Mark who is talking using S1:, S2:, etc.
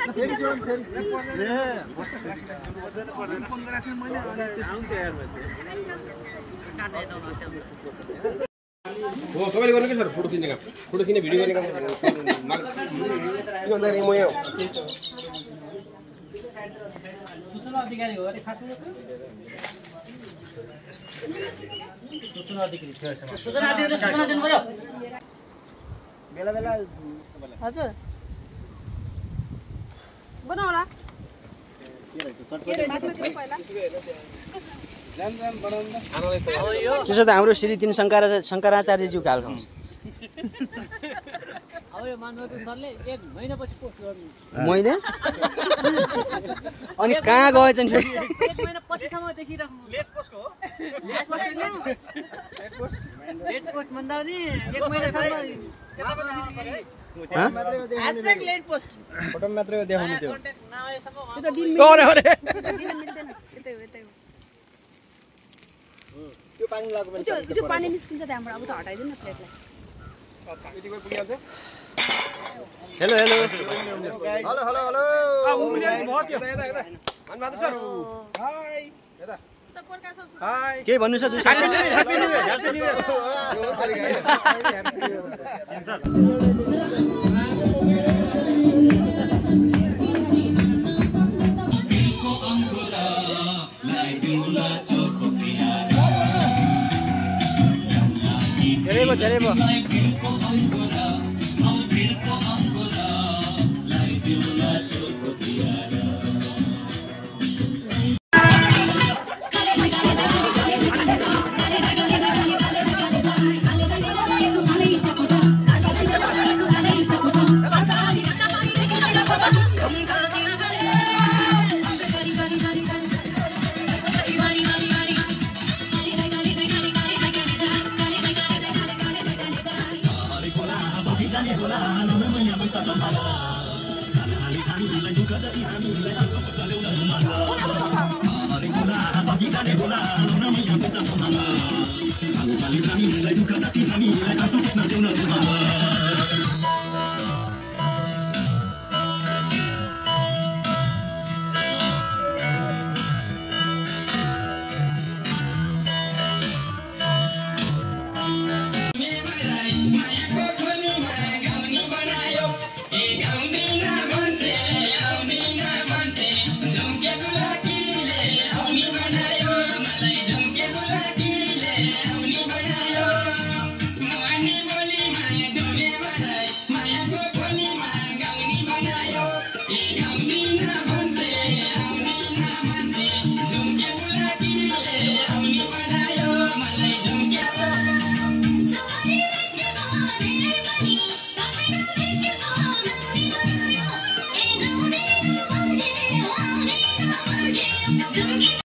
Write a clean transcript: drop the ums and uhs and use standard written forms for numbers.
S1: हो तपाईले गर्नु के छ फोटो खिच्ने काम फोटो खिच्ने भिडियो गर्ने काम के भन्दाखेरि म यहाँ
S2: सूचना अधिकारी हो अरे खासमा सूचना अधिकारी सूचना दिनु पर्यो बेला बेला
S3: हजुर बनाउला
S2: त्यसो त हाम्रो श्री 3 शंकराचार्यज्यू कालको
S4: अब यो मानवती सरले 1 महिनापछि पोस्ट गर्नु
S2: मैले अनि कहाँ गएछन् फेरि
S4: 1 महिना पछिसम्म देखिराख्नु लेट पोस्ट हो लेट पोस्ट भन्दा नि 1 महिनासम्म
S3: # लेट पोस्ट
S2: फोटो मात्रै देखाउनु त्यो
S4: कन्ट्याक्ट नआएसम्म
S3: त्यो त दिन दिन मिल्दैन यतै हो
S2: त्यो पानी लाग्यो भने
S3: त्यो पानी निस्किन्छ त्यहाँबाट अब त हटाइदिनु न प्लेटलाई
S1: यतिको पुगिहाल्छ
S2: hello hello
S1: hello hello hello आ उ पनि बहुत यता यता यता मनबहादुर सर हाय यता हाय
S2: के भन्नु छ दुई
S1: happy new year happy new year
S2: धेरै भयो
S5: Yeah.